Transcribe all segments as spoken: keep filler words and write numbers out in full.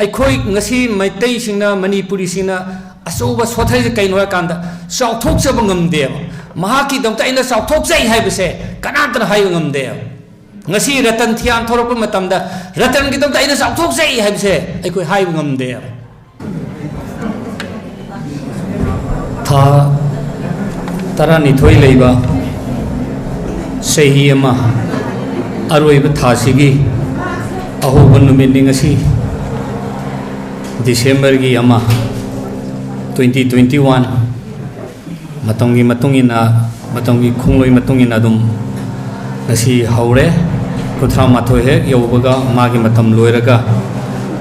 ꯑꯩꯈꯣꯏ ꯉꯁꯤ ꯃꯩꯇꯩꯁꯤꯡꯅ, ꯃꯅꯤꯄꯨꯔꯤꯁꯤꯡꯅ ꯑꯆꯧꯕ ꯁꯣꯊꯔꯤꯁꯦ ꯀꯩꯅꯣ ꯍꯥꯏꯀꯥꯟꯗ, ꯆꯥꯎꯊꯣꯛꯆꯕ ꯉꯝꯗꯦꯕ꯫ ꯃꯍꯥꯛꯀꯤꯗꯃꯛꯇ ꯑꯩꯅ ꯆꯥꯎꯊꯣꯛꯆꯩ ꯍꯥꯏꯕꯁꯦ ꯀꯅꯥꯝꯇꯅ ꯍꯥꯏꯕ ꯉꯝꯗꯦꯕ꯫ ꯉꯁꯤ ꯔꯇꯟ ꯊꯤꯌꯥꯟ ꯊꯣꯛꯂꯛꯄ ꯃꯇꯝꯗ, ꯔꯇꯟꯒꯤꯗꯃꯛꯇ ꯑꯩꯅ ꯆꯥꯎꯊꯣꯛꯆꯩ ꯍꯥꯏꯕꯁꯦ ꯑꯩꯈꯣꯏ ꯍꯥꯏꯕ ꯉꯝꯗꯦꯕ꯫ ꯊꯥ ꯇꯔꯥꯅꯤꯊꯣꯏ ꯂꯩꯕ ꯆꯍꯤ ꯑꯃ, ꯑꯔꯣꯏꯕ ꯊꯥꯁꯤꯒꯤ ꯑꯍꯧꯕ ꯅꯨꯃꯤꯠꯅꯤ ꯉꯁꯤ, ꯗꯤꯁꯦꯝꯕꯔꯒꯤ ꯑꯃ, twenty twenty one꯫ ꯃꯇꯝꯒꯤ ꯃꯇꯨꯡ ꯏꯟꯅ, ꯃꯇꯝꯒꯤ ꯈꯣꯡꯂꯣꯏ ꯃꯇꯨꯡ ꯏꯟꯅ ꯑꯗꯨꯝ ꯉꯁꯤ ꯍꯧꯔꯦ꯫ ꯀꯨꯟꯊ꯭ꯔꯥ ꯃꯥꯊꯣꯏ ꯍꯦꯛ ꯌꯧꯕꯒ ꯃꯥꯒꯤ ꯃꯇꯝ ꯂꯣꯏꯔꯒ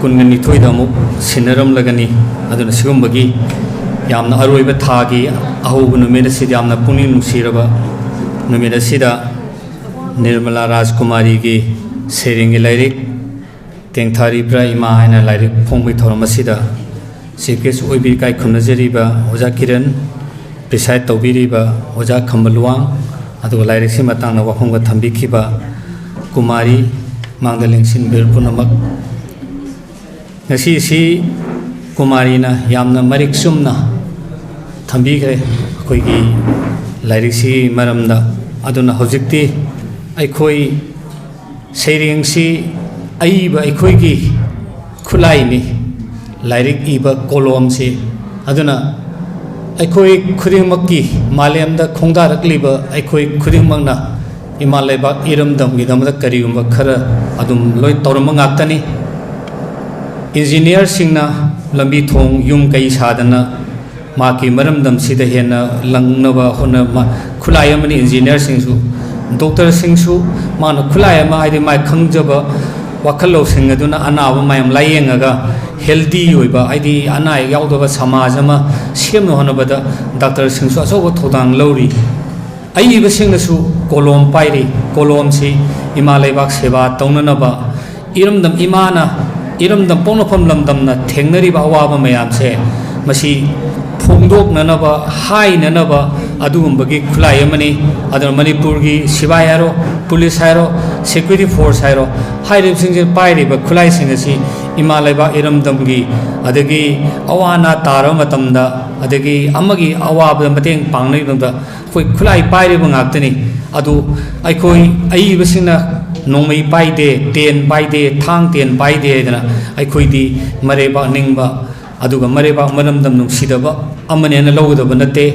ꯀꯨꯟꯒ ꯅꯤꯊꯣꯏꯗ ꯑꯃꯨꯛ ꯁꯤꯟꯅꯔꯝꯂꯒꯅꯤ꯫ ꯑꯗꯨꯅ ꯁꯤꯒꯨꯝꯕꯒꯤ ꯌꯥꯝꯅ ꯑꯔꯣꯏꯕ ꯊꯥꯒꯤ ꯑꯍꯧꯕ ꯅꯨꯃꯤꯠ ꯑꯁꯤꯗ, ꯌꯥꯝꯅ ꯄꯨꯛꯅꯤꯡ ꯅꯨꯡꯁꯤꯔꯕ ꯅꯨꯃꯤꯠ ꯑꯁꯤꯗ, ꯅꯤꯔꯃꯂꯥ ꯔꯥꯖꯀꯨꯃꯥꯔꯤꯒꯤ ꯁꯩꯔꯦꯡꯒꯤ ꯂꯥꯏꯔꯤꯛ ꯇꯦꯡꯊꯥꯔꯤꯕ꯭ꯔꯥ ꯏꯃꯥ ꯍꯥꯏꯅ ꯂꯥꯏꯔꯤꯛ ꯐꯣꯡꯕꯒꯤ ꯊꯧꯔꯝ ꯑꯁꯤꯗ Chief Guest ꯑꯣꯏꯕꯤ ꯏꯀꯥꯏ ꯈꯨꯝꯅꯖꯔꯤꯕ ꯑꯣꯖꯥ ꯀꯤꯔꯟ, preside ꯇꯧꯕꯤꯔꯤꯕ ꯑꯣꯖꯥ ꯈꯝꯕ ꯂꯨꯋꯥꯡ, ꯑꯗꯨꯒ ꯂꯥꯏꯔꯤꯛꯁꯤ ꯃꯇꯥꯡꯗ ꯋꯥꯐꯝꯒ ꯊꯝꯕꯤꯈꯤꯕ ꯀꯨꯃꯥꯔꯤ, ꯃꯥꯡꯗ ꯂꯦꯡꯁꯤꯟꯕꯤꯔ ꯄꯨꯝꯅꯃꯛ꯫ ꯉꯁꯤꯁꯤ ꯀꯨꯃꯥꯔꯤꯅ ꯌꯥꯝꯅ ꯃꯔꯤꯛ ꯆꯨꯝꯅ ꯊꯝꯕꯤꯈ꯭ꯔꯦ ꯑꯩꯈꯣꯏꯒꯤ ꯂꯥꯏꯔꯤꯛꯁꯤꯒꯤ ꯃꯔꯝꯗ꯫ ꯑꯗꯨꯅ ꯍꯧꯖꯤꯛꯇꯤ ꯑꯩꯈꯣꯏ ꯁꯩꯔꯦꯡꯁꯤ ꯑꯏꯕ ꯑꯩꯈꯣꯏꯒꯤ ꯈꯨꯠꯂꯥꯏꯅꯤ, ꯂꯥꯏꯔꯤꯛ ꯏꯕ ꯀꯣꯂꯣꯝꯁꯤ꯫ ꯑꯗꯨꯅ ꯑꯩꯈꯣꯏ ꯈꯨꯗꯤꯡꯃꯛꯀꯤ, ꯃꯥꯂꯦꯝꯗ ꯈꯣꯡꯗꯥꯔꯛꯂꯤꯕ ꯑꯩꯈꯣꯏ ꯈꯨꯗꯤꯡꯃꯛꯅ ꯏꯃꯥ ꯂꯩꯕꯥꯛ ꯏꯔꯝꯗꯝꯒꯤꯗꯃꯛꯇ ꯀꯔꯤꯒꯨꯝꯕ ꯈꯔ ꯑꯗꯨꯝ ꯂꯣꯏ ꯇꯧꯔꯝꯕ ꯉꯥꯛꯇꯅꯤ꯫ ꯏꯟꯖꯤꯅꯤꯌꯥꯔꯁꯤꯡꯅ ꯂꯝꯕꯤ ꯊꯣꯡ, ꯌꯨꯝ ꯀꯩ ꯁꯥꯗꯅ ꯃꯍꯥꯛꯀꯤ ꯃꯔꯝꯗꯝꯁꯤꯗ ꯍꯦꯟꯅ ꯂꯪꯅꯕ ꯍꯣꯠꯅ-, ꯃ-, ꯈꯨꯠꯂꯥꯏ ꯑꯃꯅꯤ ꯏꯟꯖꯤꯅꯤꯌꯥꯔꯁꯤꯡꯁꯨ꯫ ꯗꯣꯛꯇꯔꯁꯤꯡꯁꯨ ꯃꯥꯅ ꯈꯨꯠꯂꯥꯏ ꯑꯃ, ꯍꯥꯏꯗꯤ ꯃꯥꯏ ꯈꯪꯖꯕ ꯋꯥꯈꯜ ꯂꯧꯁꯤꯡ ꯑꯗꯨꯅ ꯑꯅꯥꯕ ꯃꯌꯥꯝ ꯂꯥꯌꯦꯡꯉꯒ healthy ꯑꯣꯏꯕ, ꯍꯥꯏꯗꯤ ꯑꯅꯥ ꯑꯌꯦꯛ ꯌꯥꯎꯗꯕ ꯁꯃꯥꯖ ꯑꯃ ꯁꯦꯝꯅ ꯍꯣꯠꯅꯕꯗ ꯗꯥꯛꯇꯔꯁꯤꯡꯁꯨ ꯑꯆꯧꯕ ꯊꯧꯗꯥꯡ ꯂꯧꯔꯤ꯫ ꯑꯏꯕꯁꯤꯡꯅꯁꯨ ꯀꯣꯂꯣꯝ ꯄꯥꯏꯔꯤ꯫ ꯀꯣꯂꯣꯝꯁꯤ ꯏꯃꯥ ꯂꯩꯕꯥꯛ ꯁꯦꯕꯥ ꯇꯧꯅꯅꯕ, ꯏꯔꯝꯗꯝ ꯏꯃꯥꯅ, ꯏꯔꯝꯗꯝ ꯄꯣꯛꯅꯐꯝ ꯂꯝꯗꯝꯅ ꯊꯦꯡꯅꯔꯤꯕ ꯑꯋꯥꯕ ꯃꯌꯥꯝꯁꯦ, ꯃꯁꯤ ꯐꯣꯡꯗꯣꯛꯅꯅꯕ, ꯍꯥꯏꯅꯅꯕ ꯑꯗꯨꯒꯨꯝꯕꯒꯤ ꯈꯨꯠꯂꯥꯏ ꯑꯃꯅꯤ꯫ ꯑꯗꯨꯅ ꯃꯅꯤꯄꯨꯔꯒꯤ ꯁꯤꯐꯥꯏ ꯍꯥꯏꯔꯣ, ꯄꯨꯂꯤꯁ ꯍꯥꯏꯔꯣ, ꯁꯦꯀ꯭ꯌꯨꯔꯤꯇꯤ ꯐꯣꯔꯁ ꯍꯥꯏꯔꯣ, ꯍꯥꯏꯔꯤꯕꯁꯤꯡꯁꯤꯅ ꯄꯥꯏꯔꯤꯕ ꯈꯨꯠꯂꯥꯏꯁꯤꯡ ꯑꯁꯤ ꯏꯃꯥ ꯂꯩꯕꯥꯛ ꯏꯔꯝꯗꯝꯒꯤ, ꯑꯗꯒꯤ ꯑꯋꯥ ꯑꯅꯥ ꯇꯥꯔꯕ ꯃꯇꯝꯗ, ꯑꯗꯒꯤ ꯑꯃꯒꯤ ꯑꯋꯥꯕꯗ ꯃꯇꯦꯡ ꯄꯥꯡꯅꯕꯒꯤꯗꯃꯛꯇ ꯑꯩꯈꯣꯏ ꯈꯨꯠꯂꯥꯏ ꯄꯥꯏꯔꯤꯕ ꯉꯥꯛꯇꯅꯤ꯫ ꯑꯗꯨ ꯑꯩꯈꯣꯏ ꯑꯏꯕꯁꯤꯡꯅ ꯅꯣꯡꯃꯩ ꯄꯥꯏꯗꯦ, ꯇꯦꯟ ꯄꯥꯏꯗꯦ, ꯊꯥꯡ ꯇꯦꯟ ꯄꯥꯏꯗꯦ ꯍꯥꯏꯗꯅ ꯑꯩꯈꯣꯏꯗꯤ ꯃꯔꯩꯕꯥꯛ ꯅꯤꯡꯕ, ꯑꯗꯨꯒ ꯃꯔꯩꯕꯥꯛ ꯃꯔꯝꯗꯝ ꯅꯨꯡꯁꯤꯗꯕ ꯑꯃꯅꯦꯅ ꯂꯧꯒꯗꯕ ꯅꯠꯇꯦ꯫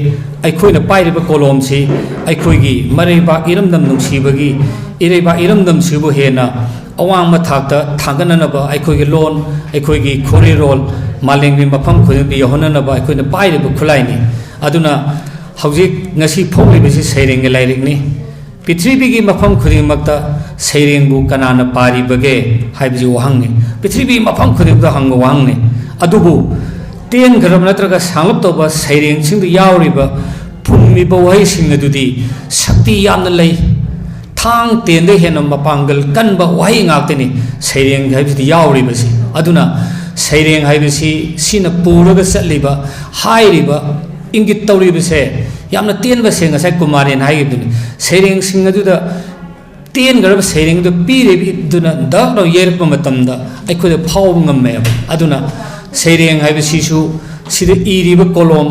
ꯑꯩꯈꯣꯏꯅ ꯄꯥꯏꯔꯤꯕ ꯀꯣꯂꯣꯝꯁꯤ ꯑꯩꯈꯣꯏꯒꯤ ꯃꯔꯩꯕꯥꯛ ꯏꯔꯝꯗꯝ ꯅꯨꯡꯁꯤꯕꯒꯤ, ꯏꯔꯩꯕꯥꯛ ꯏꯔꯝꯗꯝꯁꯤꯕꯨ ꯍꯦꯟꯅ ꯑꯋꯥꯡꯕ ꯊꯥꯛꯇ ꯊꯥꯡꯒꯠꯅꯅꯕ, ꯑꯩꯈꯣꯏꯒꯤ ꯂꯣꯟ, ꯑꯩꯈꯣꯏꯒꯤ ꯈꯣꯔꯤꯔꯣꯜ ꯃꯥꯂꯦꯝꯒꯤ ꯃꯐꯝ ꯈꯨꯗꯤꯡꯗ ꯌꯧꯍꯟꯅꯅꯕ ꯑꯩꯈꯣꯏꯅ ꯄꯥꯏꯔꯤꯕ ꯈꯨꯠꯂꯥꯏꯅꯤ꯫ ꯑꯗꯨꯅ ꯍꯧꯖꯤꯛ ꯉꯁꯤ ꯐꯣꯡꯂꯤꯕꯁꯤ ꯁꯩꯔꯦꯡꯒꯤ ꯂꯥꯏꯔꯤꯛꯅꯤ꯫ ꯄ꯭ꯔꯤꯊꯤꯕꯤꯒꯤ ꯃꯐꯝ ꯈꯨꯗꯤꯡꯃꯛꯇ ꯁꯩꯔꯦꯡꯕꯨ ꯀꯅꯥꯅ ꯄꯥꯔꯤꯕꯒꯦ ꯍꯥꯏꯕꯁꯤ ꯋꯥꯍꯪꯅꯤ꯫ ꯄ꯭ꯔꯤꯊꯤꯕꯤꯒꯤ ꯃꯐꯝ ꯈꯨꯗꯤꯡꯃꯛꯇ ꯍꯪꯕ ꯋꯥꯍꯪꯅꯤ꯫ ꯑꯗꯨꯕꯨ ꯇꯦꯟꯈ꯭ꯔꯕ ꯅꯠꯇ꯭ꯔꯒ ꯁꯥꯡꯂꯞ ꯇꯧꯕ ꯁꯩꯔꯦꯡꯁꯤꯡꯗ ꯌꯥꯎꯔꯤꯕ ꯐꯨꯝꯃꯤꯕ ꯋꯥꯍꯩꯁꯤꯡ ꯑꯗꯨꯗꯤ ꯁꯛꯇꯤ ꯌꯥꯝꯅ ꯂꯩ꯫ ꯊꯥꯡ ꯇꯦꯟꯗ ꯍꯦꯟꯅ ꯃꯄꯥꯡꯒꯜ ꯀꯟꯕ ꯋꯥꯍꯩ ꯉꯥꯛꯇꯅꯤ ꯁꯩꯔꯦꯡ ꯍꯥꯏꯕꯁꯤꯗꯤ ꯌꯥꯎꯔꯤꯕꯁꯤ꯫ ꯑꯗꯨꯅ ꯁꯩꯔꯦꯡ ꯍꯥꯏꯕꯁꯤ ꯁꯤꯅ ꯄꯨꯔꯒ ꯆꯠꯂꯤꯕ, ꯍꯥꯏꯔꯤꯕ, ꯏꯪꯒꯤꯠ ꯇꯧꯔꯤꯕꯁꯦ ꯌꯥꯝꯅ ꯇꯦꯟꯕꯁꯦ ꯉꯁꯥꯏ ꯀꯨꯃꯥꯔꯦꯟ ꯍꯥꯏꯈꯤꯕꯗꯨꯅꯤ꯫ ꯁꯩꯔꯦꯡꯁꯤꯡ ꯑꯗꯨꯗ ꯇꯦꯟꯈ꯭ꯔꯕ ꯁꯩꯔꯦꯡꯗꯨ ꯄꯤꯔꯤꯕꯗꯨꯅ ꯗꯛ ꯂꯥꯎ ꯌꯩꯔꯛꯄ ꯃꯇꯝꯗ ꯑꯩꯈꯣꯏꯗ ꯐꯥꯎꯕ ꯉꯝꯃꯦꯕ꯫ ꯑꯗꯨꯅ ꯁꯩꯔꯦꯡ ꯍꯥꯏꯕꯁꯤꯁꯨ ꯁꯤꯗ ꯏꯔꯤꯕ ꯀꯣꯂꯣꯝ,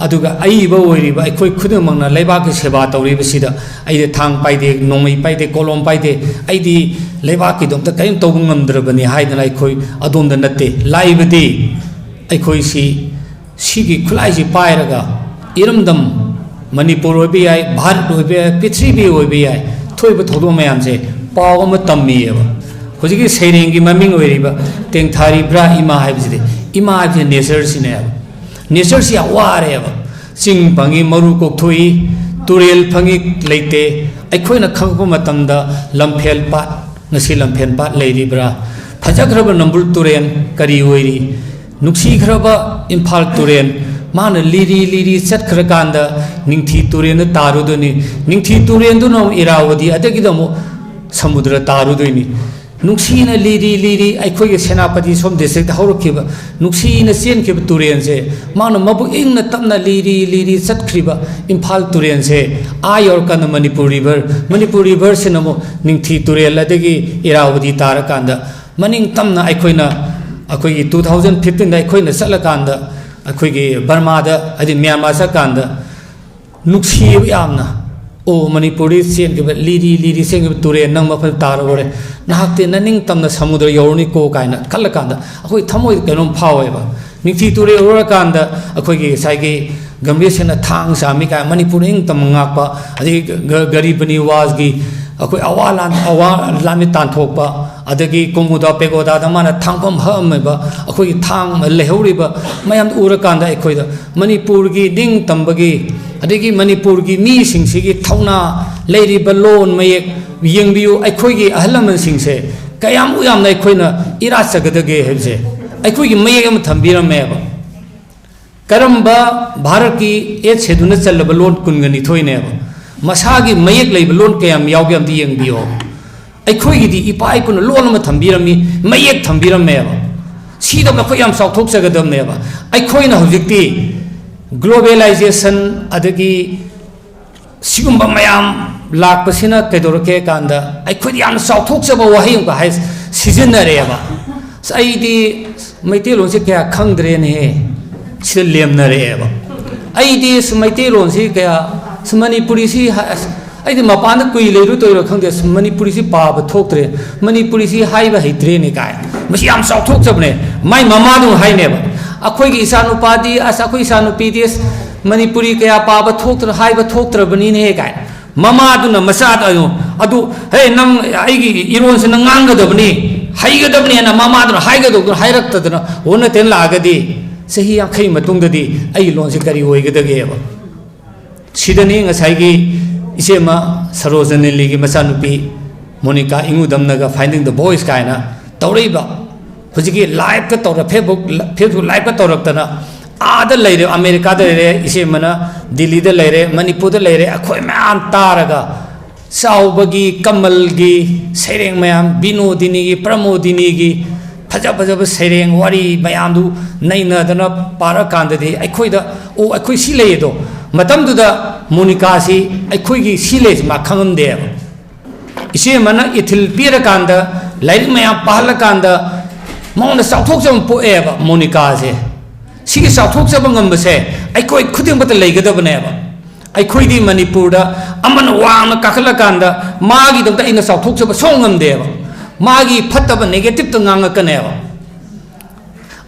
ꯑꯗꯨꯒ ꯑꯏꯕ ꯑꯣꯏꯔꯤꯕ ꯑꯩꯈꯣꯏ ꯈꯨꯗꯤꯡꯃꯛꯅ ꯂꯩꯕꯥꯛꯀꯤ ꯁꯦꯕꯥ ꯇꯧꯔꯤꯕꯁꯤꯗ ꯑꯩꯗꯤ ꯊꯥꯡ ꯄꯥꯏꯗꯦ, ꯅꯣꯡꯃꯩ ꯄꯥꯏꯗꯦ, ꯀꯣꯂꯣꯝ ꯄꯥꯏꯗꯦ, ꯑꯩꯗꯤ ꯂꯩꯕꯥꯛꯀꯤꯗꯃꯛꯇ ꯀꯔꯤꯝ ꯇꯧꯕ ꯉꯝꯗ꯭ꯔꯕꯅꯤ ꯍꯥꯏꯗꯅ ꯑꯩꯈꯣꯏ ꯑꯗꯣꯝꯗ ꯅꯠꯇꯦ꯫ ꯂꯥꯛꯏꯕꯗꯤ ꯑꯩꯈꯣꯏꯁꯤ ꯁꯤꯒꯤ ꯈꯨꯠꯂꯥꯏꯁꯤ ꯄꯥꯏꯔꯒ ꯏꯔꯝꯗꯝ ꯃꯅꯤꯄꯨꯔ ꯑꯣꯏꯕ ꯌꯥꯏ, ꯚꯥꯔꯠ ꯑꯣꯏꯕ ꯌꯥꯏ, ꯄ꯭ꯔꯤꯊꯤꯕꯤ ꯑꯣꯏꯕ ꯌꯥꯏ, ꯊꯣꯛꯏꯕ ꯊꯧꯗꯣꯛ ꯃꯌꯥꯝꯁꯦ ꯄꯥꯎ ꯑꯃ ꯇꯝꯃꯤꯑꯕ꯫ ꯍꯧꯖꯤꯛꯀꯤ ꯁꯩꯔꯦꯡꯒꯤ ꯃꯃꯤꯡ ꯑꯣꯏꯔꯤꯕ "ꯇꯦꯡꯊꯥꯔꯤꯕ꯭ꯔꯥ ꯏꯃꯥ" ꯍꯥꯏꯕꯁꯤꯗꯤ, ꯏꯃꯥ ꯍꯥꯏꯕꯁꯤ ꯅꯦꯆꯔꯁꯤꯅꯦꯕ꯫ ꯅꯦꯆꯔꯁꯤ ꯌꯥꯝ ꯋꯥꯔꯦꯕ꯫ ꯆꯤꯡ ꯐꯪꯉꯤ, ꯃꯔꯨ ꯀꯣꯛꯊꯣꯛꯏ, ꯇꯨꯔꯦꯜ ꯐꯪꯉꯤ, ꯂꯩꯇꯦ꯫ ꯑꯩꯈꯣꯏꯅ ꯈꯪꯉꯛꯄ ꯃꯇꯝꯗ ꯂꯝꯐꯦꯜ ꯄꯥꯠ, ꯉꯁꯤ ꯂꯝꯐꯦꯜ ꯄꯥꯠ ꯂꯩꯔꯤꯕ꯭ꯔꯥ? ꯐꯖꯈ꯭ꯔꯕ ꯅꯝꯕꯨꯜ ꯇꯨꯔꯦꯜ ꯀꯔꯤ ꯑꯣꯏꯔꯤ? ꯅꯨꯡꯁꯤꯈ꯭ꯔꯕ ꯏꯝꯐꯥꯜ ꯇꯨꯔꯦꯜ, ꯃꯥꯅ ꯂꯤꯔꯤ ꯂꯤꯔꯤ ꯆꯠꯈ꯭ꯔꯀꯥꯟꯗ ꯅꯤꯡꯊꯤ ꯇꯨꯔꯦꯜꯗ ꯇꯥꯔꯨꯗꯣꯏꯅꯤ꯫ ꯅꯤꯡꯊꯤ ꯇꯨꯔꯦꯜꯗꯨꯅ ꯑꯃꯨꯛ ꯏꯔꯥꯋꯇꯤ, ꯑꯗꯒꯤꯗꯤ ꯑꯃꯨꯛ ꯁꯃꯨꯗ꯭ꯔ ꯇꯥꯔꯨꯗꯣꯏꯅꯤ꯫ ꯅꯨꯡꯁꯤꯅ ꯂꯤꯔꯤ ꯂꯤꯔꯤ ꯑꯩꯈꯣꯏꯒꯤ ꯁꯦꯅꯥꯄꯇꯤ ꯁꯣꯝ district ꯍꯧꯔꯛꯈꯤꯕ ꯅꯨꯡꯁꯤꯅ ꯆꯦꯟꯈꯤꯕ ꯇꯨꯔꯦꯜꯁꯦ, ꯃꯥꯅ ꯃꯕꯨꯛ ꯏꯪꯅ ꯇꯞꯅ ꯂꯤꯔꯤ ꯂꯤꯔꯤ ꯆꯠꯈ꯭ꯔꯤꯕ ꯏꯝꯐꯥꯜ ꯇꯨꯔꯦꯜꯁꯦ ꯑꯥ ꯌꯧꯔꯀꯥꯟꯗ ꯃꯅꯤꯄꯨꯔ river, ꯃꯅꯤꯄꯨꯔ riverꯁꯤꯅ ꯑꯃꯨꯛ ꯅꯤꯡꯊꯤ ꯇꯨꯔꯦꯜ ꯑꯗꯒꯤ ꯏꯔꯥꯋꯇꯤ ꯇꯥꯔꯀꯥꯟꯗ ꯃꯅꯤꯡ ꯇꯝꯅ ꯑꯩꯈꯣꯏꯅ, ꯑꯩꯈꯣꯏꯒꯤ two thousand fifteenꯗ ꯑꯩꯈꯣꯏꯅ ꯆꯠꯂꯀꯥꯟꯗ, ꯑꯩꯈꯣꯏꯒꯤ ꯕꯔꯃꯥꯗ, ꯍꯥꯏꯗꯤ ꯃ꯭ꯌꯥꯟꯃꯥꯔ ꯆꯠꯀꯥꯟꯗ ꯅꯨꯡꯁꯤꯕ ꯌꯥꯝꯅ, "ꯑꯣ, ꯃꯅꯤꯄꯨꯔꯗꯒꯤ ꯆꯦꯟꯈꯤꯕ, ꯂꯤꯔꯤ ꯂꯤꯔꯤ ꯆꯦꯟꯈꯤꯕ ꯇꯨꯔꯦꯜ, ꯅꯪ ꯃꯐꯝ ꯇꯥꯔꯨꯔꯦ, ꯅꯍꯥꯛꯇꯤ ꯅꯅꯤꯡ ꯇꯝꯅ ꯁꯃꯨꯗ꯭ꯔ ꯌꯧꯔꯅꯤꯀꯣ" ꯀꯥꯏꯅ ꯈꯜꯂꯀꯥꯟꯗ ꯑꯩꯈꯣꯏ ꯊꯃꯣꯏꯗ ꯀꯩꯅꯣꯝ ꯐꯥꯎꯋꯦꯕ꯫ ꯅꯤꯡꯊꯤ ꯇꯨꯔꯦꯜ ꯎꯔꯀꯥꯟꯗ ꯑꯩꯈꯣꯏꯒꯤ ꯉꯁꯥꯏꯒꯤ ꯒꯝꯚꯤꯔ ꯁꯤꯡꯅ ꯊꯥꯡ ꯁꯥꯃꯤ ꯀꯥꯏ ꯃꯅꯤꯄꯨꯔ ꯅꯤꯡꯇꯝꯕ ꯉꯥꯛꯄ, ꯑꯗꯒꯤ ꯒ-, ꯒꯔꯤꯕ ꯅꯤꯋꯥꯖꯒꯤ ꯑꯩꯈꯣꯏ ꯑꯋꯥ ꯂꯥꯟ, ꯑꯋꯥ ꯂꯥꯟꯃꯤ ꯇꯥꯟꯊꯣꯛꯄ, ꯑꯗꯒꯤ ꯀꯣꯃꯨꯗꯥ ꯄꯦꯒꯣꯗꯥꯗ ꯃꯥꯅ ꯊꯥꯡꯐꯝ ꯍꯛꯑꯝꯃꯤꯕ ꯑꯩꯈꯣꯏꯒꯤ ꯊꯥꯡ ꯂꯩꯍꯧꯔꯤꯕ ꯃꯌꯥꯝ ꯎꯔꯀꯥꯟꯗ ꯑꯩꯈꯣꯏꯗ ꯃꯅꯤꯄꯨꯔꯒꯤ ꯅꯤꯡꯇꯝꯕꯒꯤ, ꯑꯗꯒꯤ ꯃꯅꯤꯄꯨꯔꯒꯤ ꯃꯤꯁꯤꯡꯁꯤꯒꯤ ꯊꯧꯅꯥ, ꯂꯩꯔꯤꯕ ꯂꯣꯟ ꯃꯌꯦꯛ ꯌꯦꯡꯕꯤꯌꯨ꯫ ꯑꯩꯈꯣꯏꯒꯤ ꯑꯍꯜ ꯂꯃꯟꯁꯤꯡꯁꯦ ꯀꯌꯥꯃꯨꯛ ꯌꯥꯝꯅ ꯑꯩꯈꯣꯏꯅ ꯏꯔꯥꯠꯆꯒꯗꯒꯦ ꯍꯥꯏꯕꯁꯦ ꯑꯩꯈꯣꯏꯒꯤ ꯃꯌꯦꯛ ꯑꯃ ꯊꯝꯕꯤꯔꯝꯃꯦꯕ꯫ ꯀꯔꯝꯕ ꯚꯥꯔꯠꯀꯤ eighth scheduleꯅ ꯆꯜꯂꯕ ꯂꯣꯟ ꯀꯨꯟꯒꯅꯤꯊꯣꯏꯅꯦꯕ? ꯃꯁꯥꯒꯤ ꯃꯌꯦꯛ ꯂꯩꯕ ꯂꯣꯟ ꯀꯌꯥꯝ ꯌꯥꯎꯒꯦ ꯑꯝꯇ ꯌꯦꯡꯕꯤꯌꯣ꯫ ꯑꯩꯈꯣꯏꯒꯤꯗꯤ ꯏꯄꯥ ꯏꯄꯨꯅ ꯂꯣꯟ ꯑꯃ ꯊꯝꯕꯤꯔꯝꯃꯤ, ꯃꯌꯦꯛ ꯊꯝꯕꯤꯔꯝꯃꯦꯕ꯫ ꯁꯤꯗ ꯑꯩꯈꯣꯏ ꯌꯥꯝ ꯆꯥꯎꯊꯣꯛꯆꯒꯗꯕꯅꯦꯕ꯫ ꯑꯩꯈꯣꯏꯅ ꯍꯧꯖꯤꯛꯇꯤ globalization ꯑꯗꯒꯤ ꯁꯤꯒꯨꯝꯕ ꯃꯌꯥꯝ ꯂꯥꯛꯄꯁꯤꯅ ꯀꯩꯗꯧꯔꯛꯀꯦ ꯀꯥꯟꯗ ꯑꯩꯈꯣꯏꯗ ꯌꯥꯝꯅ ꯆꯥꯎꯊꯣꯛꯆꯕ ꯋꯥꯍꯩ ꯑꯃꯈꯛ ꯍꯥꯏ, ꯁꯤꯖꯤꯟꯅꯔꯛꯑꯦꯕ꯫ "ꯑꯁ, ꯑꯩꯗꯤ ꯃꯩꯇꯩꯂꯣꯟꯁꯦ ꯀꯌꯥ ꯈꯪꯗ꯭ꯔꯦꯅꯦꯍꯦ", ꯁꯤꯗ ꯂꯦꯝꯅꯔꯛꯑꯦꯕ꯫ "ꯑꯩꯗꯤ ꯑꯁ ꯃꯩꯇꯩꯂꯣꯟꯁꯤ ꯀꯌꯥ, ꯑꯁ ꯃꯅꯤꯄꯨꯔꯤꯁꯤ ꯍ-, ꯑꯁ ꯑꯩꯗꯤ ꯃꯄꯥꯟꯗ ꯀꯨꯏ ꯂꯩꯔꯨꯗꯣꯏꯔꯣ ꯈꯪꯗꯦ, ꯑꯁ ꯃꯅꯤꯄꯨꯔꯤꯁꯤ ꯄꯥꯕ ꯊꯣꯛꯇ꯭ꯔꯦ, ꯃꯅꯤꯄꯨꯔꯤꯁꯤ ꯍꯥꯏꯕ ꯍꯩꯇ꯭ꯔꯦꯅꯦ" ꯀꯥꯏ꯫ ꯃꯁꯤ ꯌꯥꯝ ꯆꯥꯎꯊꯣꯛꯆꯕꯅꯦ꯫ ꯃꯥꯏ ꯃꯃꯥꯗꯨ ꯍꯥꯏꯅꯦꯕ, "ꯑꯩꯈꯣꯏꯒꯤ ꯏꯆꯥꯅꯨꯄꯥꯗꯤ, ꯑꯁ ꯑꯩꯈꯣꯏ ꯏꯆꯥꯅꯨꯄꯤꯗꯤ ꯑꯁ ꯃꯅꯤꯄꯨꯔꯤ ꯀꯌꯥ ꯄꯥꯕ ꯊꯣꯛꯇ꯭ꯔ-, ꯍꯥꯏꯕ ꯊꯣꯛꯇ꯭ꯔꯕꯅꯤꯅꯦ" ꯀꯥꯏ꯫ ꯃꯃꯥꯗꯨꯅ ꯃꯆꯥꯗ, "ꯑꯗꯨ, ꯑꯗꯨ, ꯍꯦ, ꯅꯪ ꯑꯩꯒꯤ ꯏꯔꯣꯟꯁꯤ ꯅꯪ ꯉꯥꯡꯒꯗꯕꯅꯤ, ꯍꯩꯒꯗꯕꯅꯤ" ꯍꯥꯏꯅ ꯃꯃꯥꯗꯨꯅ ꯍꯥꯏꯒꯗꯧꯗꯨꯅ ꯍꯥꯏꯔꯛꯇꯗꯅ ꯑꯣꯟꯅ ꯇꯩꯅ ꯂꯥꯛꯑꯒꯗꯤ ꯆꯍꯤ ꯌꯥꯡꯈꯩ ꯃꯇꯨꯡꯗꯗꯤ ꯑꯩꯒꯤ ꯂꯣꯟꯁꯤ ꯀꯔꯤ ꯑꯣꯏꯒꯗꯒꯦꯕ? ꯁꯤꯗꯅꯤ ꯉꯁꯥꯏꯒꯤ ꯏꯆꯦꯃ ꯁꯔꯣꯖꯅꯤꯂꯤꯒꯤ ꯃꯆꯥꯅꯨꯄꯤ ꯃꯣꯅꯤꯀꯥ ꯏꯉꯨꯗꯝꯅꯒ Finding the Voice ꯀꯥꯏꯅ ꯇꯧꯔꯛꯏꯕ꯫ ꯍꯧꯖꯤꯛꯀꯤ liveꯀ ꯇꯧꯔ, Facebook, Facebook liveꯀ ꯇꯧꯔꯛꯇꯅ, ꯑꯥꯗ ꯂꯩꯔꯦ, ꯑꯃꯦꯔꯤꯀꯥꯗ ꯂꯩꯔꯦ, ꯏꯆꯦꯃꯅ ꯗꯤꯜꯂꯤꯗ ꯂꯩꯔꯦ, ꯃꯅꯤꯄꯨꯔꯗ ꯂꯩꯔꯦ, ꯑꯩꯈꯣꯏ ꯃꯌꯥꯝ ꯇꯥꯔꯒ ꯆꯥꯎꯕꯒꯤ, ꯀꯃꯜꯒꯤ ꯁꯩꯔꯦꯡ ꯃꯌꯥꯝ, ꯕꯤꯅꯣꯗꯤꯅꯤꯒꯤ, ꯄ꯭ꯔꯃꯣꯗꯤꯅꯤꯒꯤ ꯐꯖ ꯐꯖꯕ ꯁꯩꯔꯦꯡ ꯋꯥꯔꯤ ꯃꯌꯥꯝꯗꯨ ꯅꯩꯅꯗꯅ ꯄꯥꯔꯀꯥꯟꯗꯗꯤ ꯑꯩꯈꯣꯏꯗ, "ꯑꯣ, ꯑꯩꯈꯣꯏ ꯁꯤ ꯂꯩ" ꯑꯗꯣ꯫ ꯃꯇꯝꯗꯨꯗ ꯃꯣꯅꯤꯀꯥꯁꯤ ꯑꯩꯈꯣꯏꯒꯤ ꯁꯤ ꯂꯩꯁꯤ ꯃꯥ ꯈꯪꯉꯝꯗꯦꯕ꯫ ꯏꯆꯦ ꯑꯃꯅ ꯏꯊꯤꯜ ꯄꯤꯔꯀꯥꯟꯗ, ꯂꯥꯏꯔꯤꯛ ꯃꯌꯥꯝ ꯄꯥꯍꯜꯂꯀꯥꯟꯗ ꯃꯉꯣꯟꯗ ꯆꯥꯎꯊꯣꯛꯆꯕ ꯄꯣꯛꯑꯦꯕ ꯃꯣꯅꯤꯀꯥꯁꯦ꯫ ꯁꯤꯒꯤ ꯆꯥꯎꯊꯣꯛꯆꯕ ꯉꯝꯕꯁꯦ ꯑꯩꯈꯣꯏ ꯈꯨꯗꯤꯡꯃꯛꯇ ꯂꯩꯒꯗꯕꯅꯦꯕ꯫ ꯑꯩꯈꯣꯏꯗꯤ ꯃꯅꯤꯄꯨꯔꯗ ꯑꯃꯅ ꯋꯥꯡꯅ ꯀꯥꯈꯠꯂꯀꯥꯟꯗ ꯃꯥꯒꯤꯗꯃꯛꯇ ꯑꯩꯅ ꯆꯥꯎꯊꯣꯛꯆꯕ ꯁꯣꯛ ꯉꯝꯗꯦꯕ꯫ ꯃꯥꯒꯤ ꯐꯠꯇꯕ negative ꯇ ꯉꯥꯡꯉꯛꯀꯅꯦꯕ꯫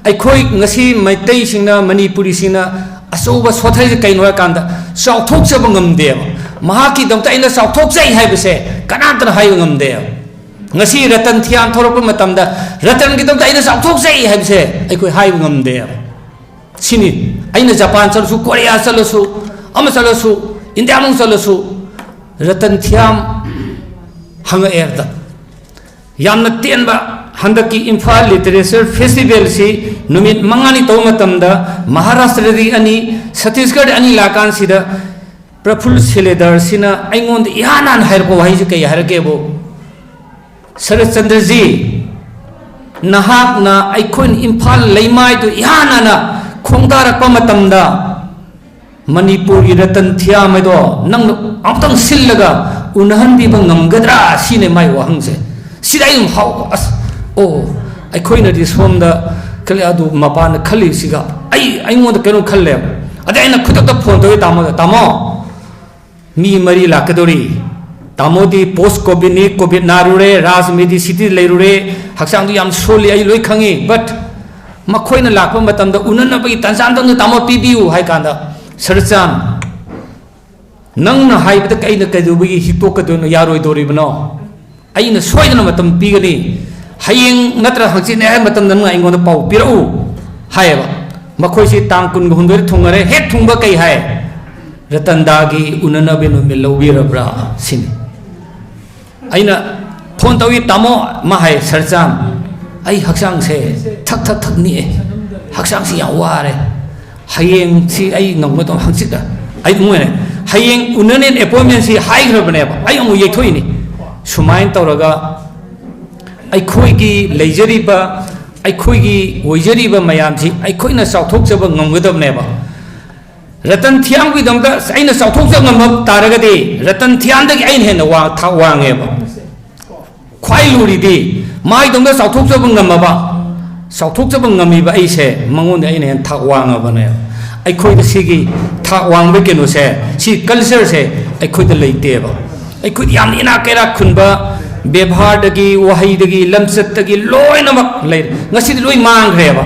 ꯑꯩꯈꯣꯏ ꯉꯁꯤ ꯃꯩꯇꯩꯁꯤꯡꯅ, ꯃꯅꯤꯄꯨꯔꯤꯁꯤꯡꯅ ꯑꯆꯧꯕ ꯁꯣꯊꯔꯤꯁꯦ ꯀꯩꯅꯣ ꯍꯥꯏꯀꯥꯟꯗ, ꯆꯥꯎꯊꯣꯛꯆꯕ ꯉꯝꯗꯦꯕ꯫ ꯃꯍꯥꯛꯀꯤꯗꯃꯛꯇ ꯑꯩꯅ ꯆꯥꯎꯊꯣꯛꯆꯩ ꯍꯥꯏꯕꯁꯦ ꯀꯅꯥꯝꯇꯅ ꯍꯥꯏꯕ ꯉꯝꯗꯦꯕ꯫ ꯉꯁꯤ ꯔꯇꯟ ꯊꯤꯌꯥꯝ ꯊꯣꯛꯂꯛꯄ ꯃꯇꯝꯗ ꯔꯇꯟꯒꯤꯗꯃꯛꯇ ꯑꯩꯅ ꯆꯥꯎꯊꯣꯛꯆꯩ ꯍꯥꯏꯕꯁꯦ ꯑꯩꯈꯣꯏ ꯍꯥꯏꯕ ꯉꯝꯗꯦꯕ꯫ ꯁꯤꯅꯤ꯫ ꯑꯩꯅ ꯖꯄꯥꯟ ꯆꯠꯂꯁꯨ, ꯀꯣꯔꯤꯌꯥ ꯆꯠꯂꯁꯨ, ꯑꯃ ꯆꯠꯂꯁꯨ, ꯏꯟꯗꯤꯌꯥ ꯃꯅꯨꯡ ꯆꯠꯂꯁꯨ, ꯔꯇꯟ ꯊꯤꯌꯥꯝ ꯍꯪꯉꯛꯑꯦ ꯍꯦꯛꯇ꯫ ꯌꯥꯝꯅ ꯇꯦꯟꯕ, ꯍꯟꯗꯛꯀꯤ ꯏꯝꯐꯥꯜ ꯂꯤꯇꯔꯦꯆꯔ ꯐꯦꯁꯇꯤꯚꯦꯜꯁꯤ ꯅꯨꯃꯤꯠ ꯃꯉꯥꯅꯤ ꯇꯧꯕ ꯃꯇꯝꯗ ꯃꯍꯥꯔꯥꯁꯇ꯭ꯔꯗꯤ ꯑꯅꯤ, ꯁꯠꯇꯤꯁꯒꯔꯗ ꯑꯅꯤ ꯂꯥꯛꯀꯥꯟꯁꯤꯗ ꯄ꯭ꯔꯐꯨꯜ ꯁꯦꯂꯦꯗꯔꯁꯤꯅ ꯑꯩꯉꯣꯟꯗ ꯏꯍꯥꯟ ꯍꯥꯟꯅ ꯍꯥꯏꯔꯛꯄ ꯋꯥꯍꯩꯁꯤ ꯀꯩ ꯍꯥꯏꯔꯛꯀꯦꯕꯨ, "ꯁꯔꯠꯆꯟꯗ꯭ꯔꯖꯤ, ꯅꯍꯥꯛꯅ ꯑꯩꯈꯣꯏꯅ ꯏꯝꯐꯥꯜ ꯂꯩꯃꯥꯏꯗꯨ ꯏꯍꯥꯟ ꯍꯥꯟꯅ ꯈꯣꯡꯗꯥꯔꯛꯄ ꯃꯇꯝꯗ ꯃꯅꯤꯄꯨꯔꯒꯤ ꯔꯇꯟ ꯊꯤꯌꯥꯝ ꯍꯥꯏꯗꯣ ꯅꯪꯅ ꯑꯃꯨꯛꯇꯪ ꯁꯤꯜꯂꯒ ꯎꯅꯍꯟꯕꯤꯕ ꯉꯝꯒꯗ꯭ꯔꯥ?" ꯁꯤꯅꯦ ꯃꯥꯏ ꯋꯥꯍꯪꯁꯦ꯫ ꯁꯤꯗ ꯑꯩ ꯑꯗꯨꯝ ꯍꯥꯎ-, ꯑꯁ, ꯑꯣ, ꯑꯩꯈꯣꯏꯅꯗꯤ ꯁꯣꯝꯗ ꯈꯜꯂꯤ, ꯑꯗꯨ ꯃꯄꯥꯟꯗ ꯈꯜꯂꯤꯁꯤꯒ ꯑꯩ, ꯑꯩꯉꯣꯟꯗ ꯀꯩꯅꯣ ꯈꯜꯂꯦꯕ꯫ ꯑꯗꯩ ꯑꯩꯅ ꯈꯨꯗꯛꯇ ꯐꯣꯟ ꯇꯧꯋꯤ ꯇꯥꯃꯣꯗ, "ꯇꯥꯃꯣ, ꯃꯤ ꯃꯔꯤ ꯂꯥꯛꯀꯗꯧꯔꯤ꯫ ꯇꯥꯃꯣꯗꯤ ꯄꯣꯁ ꯀꯣꯚꯤꯗꯅꯤ, ꯀꯣꯚꯤꯗ ꯅꯥꯔꯨꯔꯦ, ꯔꯥꯖ ꯃꯦꯗꯤꯁꯤꯇꯤ ꯂꯩꯔꯨꯔꯦ, ꯍꯛꯆꯥꯡꯗꯨ ꯌꯥꯝ ꯁꯣꯜꯂꯤ, ꯑꯩ ꯂꯣꯏ ꯈꯪꯉꯤ, but ꯃꯈꯣꯏꯅ ꯂꯥꯛꯄ ꯃꯇꯝꯗ ꯎꯅꯅꯕꯒꯤ ꯇꯥꯟꯖꯥ ꯑꯝꯇꯪꯗ ꯇꯥꯃꯣ ꯄꯤꯕꯤꯌꯨ" ꯍꯥꯏ ꯀꯥꯟꯗ, "ꯁꯔꯆꯥꯟ, ꯅꯪꯅ ꯍꯥꯏꯕꯗ ꯑꯩꯅ ꯀꯩꯗꯧꯕꯒꯤ ꯍꯤꯛꯇꯣꯛꯀꯗꯣꯏꯅꯣ, ꯌꯥꯔꯣꯏꯗꯧꯔꯤꯕꯅꯣ? ꯑꯩꯅ ꯁꯣꯏꯗꯅ ꯃꯇꯝ ꯄꯤꯒꯅꯤ, ꯍꯌꯦꯡ ꯅꯠꯇ꯭ꯔ ꯍꯪꯆꯤꯠꯅꯦ ꯍꯥꯏꯕ ꯃꯇꯝꯗ ꯅꯪꯅ ꯑꯩꯉꯣꯟꯗ ꯄꯥꯎ ꯄꯤꯔꯛꯎ" ꯍꯥꯏꯌꯦꯕ꯫ ꯃꯈꯣꯏꯁꯤ ꯇꯥꯡ ꯀꯨꯟꯒ ꯍꯨꯝꯗꯣꯏꯗ ꯊꯨꯡꯉꯔꯦ꯫ ꯍꯦꯛ ꯊꯨꯡꯕ ꯀꯩ ꯍꯥꯏ? "ꯔꯇꯟꯗꯥꯒꯤ ꯎꯅꯅꯕ ꯅꯨꯃꯤꯠ ꯂꯧꯕꯤꯔꯕ꯭ꯔꯥ?" ꯁꯤꯅꯤ꯫ ꯑꯩꯅ ꯐꯣꯟ ꯇꯧꯏ, "ꯇꯥꯃꯣ", ꯃꯥ ꯍꯥꯏ, "ꯁꯔꯆꯥꯟ, ꯑꯩ ꯍꯛꯆꯥꯡꯁꯦ ꯊꯛ ꯊꯛ ꯊꯛ ꯅꯤꯛꯑꯦ, ꯍꯛꯆꯥꯡꯁꯤ ꯌꯥꯝ ꯋꯥꯔꯦ, ꯍꯌꯦꯡꯁꯤ ꯑꯩ ꯉꯝꯒꯗꯧ, ꯍꯪꯆꯤꯠꯇ ꯑꯩ ꯃꯣꯏꯅ ꯍꯌꯦꯡ ꯎꯅꯅꯦꯅ ꯑꯦꯄꯣꯏꯟꯃꯦꯟꯁꯤ ꯍꯥꯏꯈ꯭ꯔꯕꯅꯦꯕ, ꯑꯩ ꯑꯃꯨꯛ ꯌꯩꯊꯣꯛꯏꯅꯤ꯫ ꯁꯨꯃꯥꯏꯅ ꯇꯧꯔꯒ ꯑꯩꯈꯣꯏꯒꯤ ꯂꯩꯖꯔꯤꯕ, ꯑꯩꯈꯣꯏꯒꯤ ꯑꯣꯏꯖꯔꯤꯕ ꯃꯌꯥꯝꯁꯤ ꯑꯩꯈꯣꯏꯅ ꯆꯥꯎꯊꯣꯛꯆꯕ ꯉꯝꯒꯗꯕꯅꯦꯕ꯫ ꯔꯇꯟ ꯊꯤꯌꯥꯝꯒꯤꯗꯃꯛꯇ ꯑꯩꯅ ꯆꯥꯎꯊꯣꯛꯆ ꯉꯝꯕ ꯇꯥꯔꯒꯗꯤ ꯔꯇꯟ ꯊꯤꯌꯥꯝꯗꯒꯤ ꯑꯩꯅ ꯍꯦꯟꯅ ꯋꯥ-, ꯊꯥꯛ ꯋꯥꯡꯉꯦꯕ꯫ ꯈ꯭ꯋꯥꯏ ꯂꯨꯔꯤꯗꯤ ꯃꯥꯏꯗꯧꯅ ꯆꯥꯎꯊꯣꯛꯆꯕ ꯉꯝꯃꯕ, ꯆꯥꯎꯊꯣꯛꯆꯕ ꯉꯝꯃꯤꯕ ꯑꯩꯁꯦ ꯃꯉꯣꯟꯗ ꯑꯩꯅ ꯍꯦꯟꯅ ꯊꯥꯛ ꯋꯥꯡꯉꯕꯅꯦ꯫ ꯑꯩꯈꯣꯏꯗ ꯁꯤꯒꯤ ꯊꯥꯛ ꯋꯥꯡꯕ ꯀꯩꯅꯣꯁꯦ, ꯁꯤ ꯀꯜꯆꯔꯁꯦ ꯑꯩꯈꯣꯏꯗ ꯂꯩꯇꯦꯕ꯫ ꯑꯩꯈꯣꯏꯗꯤ ꯌꯥꯝꯅ ꯏꯅꯥꯛ ꯀꯩꯔꯥꯛ ꯈꯨꯟꯕ, ꯕꯦꯕꯥꯔꯗꯒꯤ, ꯋꯥꯍꯩꯗꯒꯤ, ꯂꯝꯆꯠꯇꯒꯤ ꯂꯣꯏꯅꯃꯛ ꯂꯩꯔꯦ꯫ ꯉꯁꯤꯗꯤ ꯂꯣꯏ ꯃꯥꯡꯈ꯭ꯔꯦꯕ꯫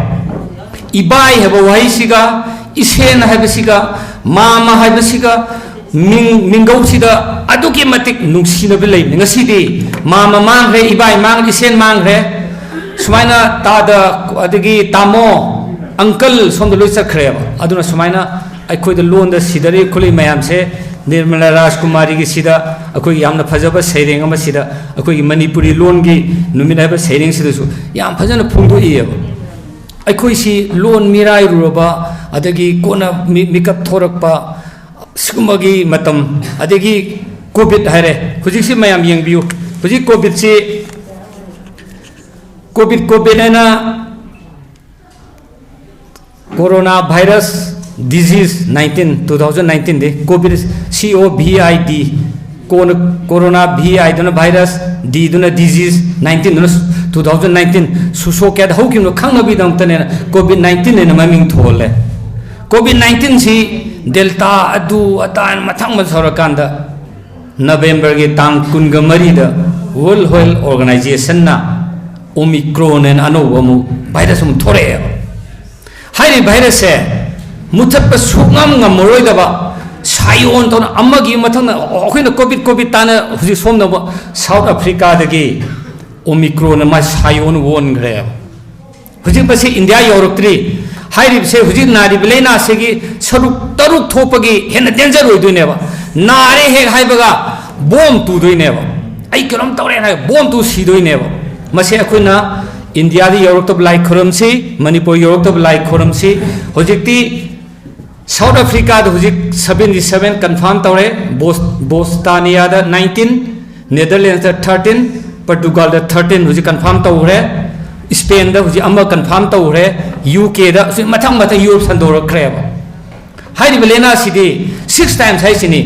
ꯏꯕꯥꯏ ꯍꯥꯏꯕ ꯋꯥꯍꯩꯁꯤꯒ, ꯏꯁꯦꯟ ꯍꯥꯏꯕꯁꯤꯒ, ꯃꯥꯃ ꯍꯥꯏꯕꯁꯤꯒ, ꯃꯤꯡ-, ꯃꯤꯡꯒꯧꯁꯤꯗ ꯑꯗꯨꯛꯀꯤ ꯃꯇꯤꯛ ꯅꯨꯡꯁꯤꯅꯕ ꯂꯩꯕꯅꯤ꯫ ꯉꯁꯤꯗꯤ ꯃꯥꯃ ꯃꯥꯡꯈ꯭ꯔꯦ, ꯏꯕꯥꯏ ꯃꯥꯡꯈ꯭ꯔꯦ, ꯏꯁꯦꯟ ꯃꯥꯡꯈ꯭ꯔꯦ, ꯁꯨꯃꯥꯏꯅ ꯇꯥꯗ, ꯑꯗꯒꯤ ꯇꯥꯃꯣ, ꯑꯪꯀꯜ ꯁꯣꯝꯗ ꯂꯣꯏ ꯆꯠꯈ꯭ꯔꯦꯕ꯫ ꯑꯗꯨꯅ ꯁꯨꯃꯥꯏꯅ ꯑꯩꯈꯣꯏꯗ ꯂꯣꯟꯗ ꯁꯤꯗꯔꯤ ꯈꯣꯠꯂꯤ ꯃꯌꯥꯝꯁꯦ, ꯅꯤꯔꯃꯂꯥ ꯔꯥꯖꯀꯨꯃꯥꯔꯤꯒꯤ ꯁꯤꯗ ꯑꯩꯈꯣꯏꯒꯤ ꯌꯥꯝꯅ ꯐꯖꯕ ꯁꯩꯔꯦꯡ ꯑꯃ ꯁꯤꯗ ꯑꯩꯈꯣꯏꯒꯤ ꯃꯅꯤꯄꯨꯔꯤ ꯂꯣꯟꯒꯤ ꯅꯨꯃꯤꯠ ꯍꯥꯏꯕ ꯁꯩꯔꯦꯡꯁꯤꯗꯁꯨ ꯌꯥꯝ ꯐꯖꯅ ꯐꯣꯡꯗꯣꯛꯏꯑꯕ꯫ ꯑꯩꯈꯣꯏꯁꯤ ꯂꯣꯟ ꯃꯤꯔꯥꯏꯔꯨꯔꯕ, ꯑꯗꯒꯤ ꯀꯣꯟꯅ ꯃꯤ-, ꯃꯤꯀꯞ ꯊꯣꯔꯛꯄ, ꯁꯤꯒꯨꯝꯕꯒꯤ ꯃꯇꯝ, ꯑꯗꯒꯤ ꯀꯣꯚꯤꯗ ꯍꯥꯏꯔꯦ꯫ ꯍꯧꯖꯤꯛꯁꯤ ꯃꯌꯥꯝ ꯌꯦꯡꯕꯤꯌꯨ, ꯍꯧꯖꯤꯛ ꯀꯣꯚꯤꯗꯁꯤ, ꯀꯣꯚꯤꯗ, ꯀꯣꯚꯤꯗ ꯍꯥꯏꯅ corona virus disease nineteen, two thousand nineteenꯗꯤ ꯀꯣꯚꯤꯗ, C O V I D, ꯀꯣꯟꯅ ꯀꯣꯔꯣꯅꯥ, V I ꯗꯨꯅ ꯚꯥꯏꯔꯁ, D ꯗꯨꯅ ꯗꯤꯖꯤꯁ, ꯅꯥꯏꯟꯇꯤꯟꯗꯨꯅ two thousand nineteen, ꯁꯣꯛ ꯀꯌꯥꯗ ꯍꯧꯈꯤꯕꯅꯣ ꯈꯪꯅꯕꯒꯤꯗꯃꯛꯇꯅꯦꯅ ꯀꯣꯚꯤꯗ ꯅꯥꯏꯟꯇꯤꯟ ꯍꯥꯏꯅ ꯃꯃꯤꯡ ꯊꯣꯜꯂꯦ꯫ ꯀꯣꯚꯤꯗ ꯅꯥꯏꯟꯇꯤꯟꯁꯤ ꯗꯦꯜꯇꯥ, ꯑꯗꯨ ꯑꯗꯥ ꯍꯥꯏꯅ ꯃꯊꯪ ꯃꯊꯪ ꯁꯧꯔꯀꯥꯟꯗ ꯅꯕꯦꯝꯕꯔꯒꯤ ꯇꯥꯡ ꯀꯨꯟꯒ ꯃꯔꯤꯗ World Health Organizationꯅ Omicron ꯍꯥꯏꯅ ꯑꯅꯧꯕ ꯑꯃꯨꯛ ꯚꯥꯏꯔꯁ ꯑꯃꯨꯛ ꯊꯣꯛꯂꯛꯑꯦꯕ꯫ ꯍꯥꯏꯔꯤꯕ ꯚꯥꯏꯔꯁꯁꯦ ꯃꯨꯊꯠꯄ ꯁꯨꯛꯉꯝ ꯉꯝꯃꯔꯣꯏꯗꯕ ꯁꯥꯏꯑꯣꯟ ꯇꯧꯅ ꯑꯃꯒꯤ ꯃꯊꯪꯗ ꯑꯩꯈꯣꯏꯅ ꯀꯣꯚꯤꯗ, ꯀꯣꯚꯤꯗ ꯇꯥꯅ ꯍꯧꯖꯤꯛ ꯁꯣꯝꯗ ꯁꯥꯎꯠ ꯑꯐ꯭ꯔꯤꯀꯥꯗꯒꯤ Omicronꯅ ꯃꯥ ꯁꯥꯏꯑꯣꯟ ꯑꯣꯟꯈ꯭ꯔꯦꯕ꯫ ꯍꯧꯖꯤꯛ ꯃꯁꯤ ꯏꯟꯗꯤꯌꯥ ꯌꯧꯔꯛꯇ꯭ꯔꯤ꯫ ꯍꯥꯏꯔꯤꯕꯁꯦ ꯍꯧꯖꯤꯛ ꯅꯥꯔꯤꯕ ꯂꯥꯏꯅꯥꯁꯤꯒꯤ ꯁꯔꯨꯛ ꯇꯔꯨꯛ ꯊꯣꯛꯄꯒꯤ ꯍꯦꯟꯅ ꯗꯦꯟꯖꯔ ꯑꯣꯏꯗꯣꯏꯅꯦꯕ꯫ ꯅꯥꯔꯦ ꯍꯦꯛ ꯍꯥꯏꯕꯒ ꯕꯣꯝ ꯇꯨꯗꯣꯏꯅꯦꯕ꯫ ꯑꯩ ꯀꯩꯅꯣꯝ ꯇꯧꯔꯦꯅ ꯍꯥꯏ ꯕꯣꯝ ꯇꯨ ꯁꯤꯗꯣꯏꯅꯦꯕ꯫ ꯃꯁꯤ ꯑꯩꯈꯣꯏꯅ ꯏꯟꯗꯤꯌꯥꯗ ꯌꯧꯔꯛꯇꯕ ꯂꯥꯏ ꯈꯨꯔꯨꯝꯁꯤ, ꯃꯅꯤꯄꯨꯔ ꯌꯧꯔꯛꯇꯕ ꯂꯥꯏ ꯈꯨꯔꯨꯝꯁꯤ꯫ ꯍꯧꯖꯤꯛꯇꯤ ꯁꯥꯎꯠ ꯑꯐ꯭ꯔꯤꯀꯥꯗ ꯍꯧꯖꯤꯛ ꯁꯕꯦꯟꯇꯤ ꯁꯕꯦꯟ ꯀꯟꯐꯥꯔꯝ ꯇꯧꯔꯦ, ꯕꯣꯁ ꯕꯣꯁꯇꯥꯅꯤꯌꯥꯗ ꯅꯥꯏꯟꯇꯤꯟ, ꯅꯦꯗꯔꯂꯦꯟꯁꯇ ꯊꯥꯔꯇꯤꯟ, ꯄꯣꯔꯇꯨꯒꯥꯜꯗ ꯊꯥꯔꯇꯤꯟ ꯍꯧꯖꯤꯛ ꯀꯟꯐꯥꯔꯝ ꯇꯧꯈ꯭ꯔꯦ, ꯏꯁꯄꯦꯟꯗ ꯍꯧꯖꯤꯛ ꯑꯃ ꯀꯟꯐꯥꯔꯝ ꯇꯧꯈ꯭ꯔꯦ, ꯌꯨ ꯀꯦꯗ ꯍꯧꯖꯤꯛ ꯃꯊꯪ ꯃꯊꯪ ꯌꯨꯔꯣꯞ ꯁꯟꯗꯣꯔꯛꯈ꯭ꯔꯦꯕ꯫ ꯍꯥꯏꯔꯤꯕ ꯂꯥꯏꯅꯥꯁꯤꯗꯤ ꯁꯤꯛꯁ ꯇꯥꯏꯝꯁ ꯍꯥꯏꯁꯤꯅꯤ꯫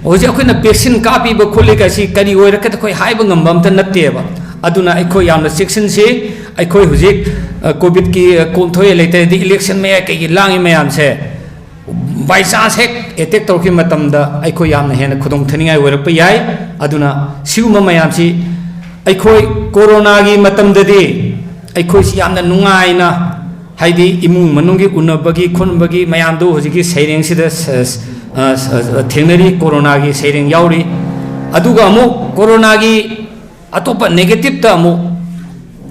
ꯍꯧꯖꯤꯛ ꯑꯩꯈꯣꯏꯅ ꯚꯦꯛꯁꯤꯟ ꯀꯥꯞꯄꯤꯕ ꯈꯣꯠꯂꯤꯒ ꯑꯁꯤ ꯀꯔꯤ ꯑꯣꯏꯔꯛꯀꯗ ꯑꯩꯈꯣꯏ ꯍꯥꯏꯕ ꯉꯝꯕ ꯑꯝꯇ ꯅꯠꯇꯦꯕ꯫ ꯑꯗꯨꯅ ꯑꯩꯈꯣꯏ ꯌꯥꯝꯅ ꯆꯦꯛꯁꯤꯟꯁꯤ꯫ ꯑꯩꯈꯣꯏ ꯍꯧꯖꯤꯛ ꯀꯣꯚꯤꯗꯀꯤ ꯀꯣꯝꯊꯣꯛꯑꯦ ꯂꯩꯇ꯭ꯔꯦ, ꯑꯗꯩ ꯏꯂꯦꯛꯁꯟ ꯃꯌꯥ ꯀꯩꯒꯤ ꯂꯥꯡꯉꯤ ꯃꯌꯥꯝꯁꯦ, ꯕꯥꯏ ꯆꯥꯟꯁ ꯍꯦꯛ ꯑꯦꯇꯦꯛ ꯇꯧꯔꯛꯈꯤꯕ ꯃꯇꯝꯗ ꯑꯩꯈꯣꯏ ꯌꯥꯝꯅ ꯍꯦꯟꯅ ꯈꯨꯗꯣꯡ ꯊꯤꯅꯤꯡꯉꯥꯏ ꯑꯣꯏꯔꯛꯄ ꯌꯥꯏ꯫ ꯑꯗꯨꯅ ꯁꯤꯒꯨꯝꯕ ꯃꯌꯥꯝꯁꯤ ꯑꯩꯈꯣꯏ ꯀꯣꯔꯣꯅꯥꯒꯤ ꯃꯇꯝꯗꯗꯤ ꯑꯩꯈꯣꯏꯁꯤ ꯌꯥꯝꯅ ꯅꯨꯡꯉꯥꯏꯅ, ꯍꯥꯏꯗꯤ ꯏꯃꯨꯡ ꯃꯅꯨꯡꯒꯤ ꯎꯅꯕꯒꯤ ꯈꯣꯠꯅꯕꯒꯤ ꯃꯌꯥꯝꯗꯨ ꯍꯧꯖꯤꯛꯀꯤ ꯁꯩꯔꯦꯡꯁꯤꯗ ꯊꯦꯡꯅꯔꯤ, ꯀꯣꯔꯣꯅꯥꯒꯤ ꯁꯩꯔꯦꯡ ꯌꯥꯎꯔꯤ꯫ ꯑꯗꯨꯒ ꯑꯃꯨꯛ ꯀꯣꯔꯣꯅꯥꯒꯤ ꯑꯇꯣꯞꯄ ꯅꯦꯒꯦꯇꯤꯞꯇ ꯑꯃꯨꯛ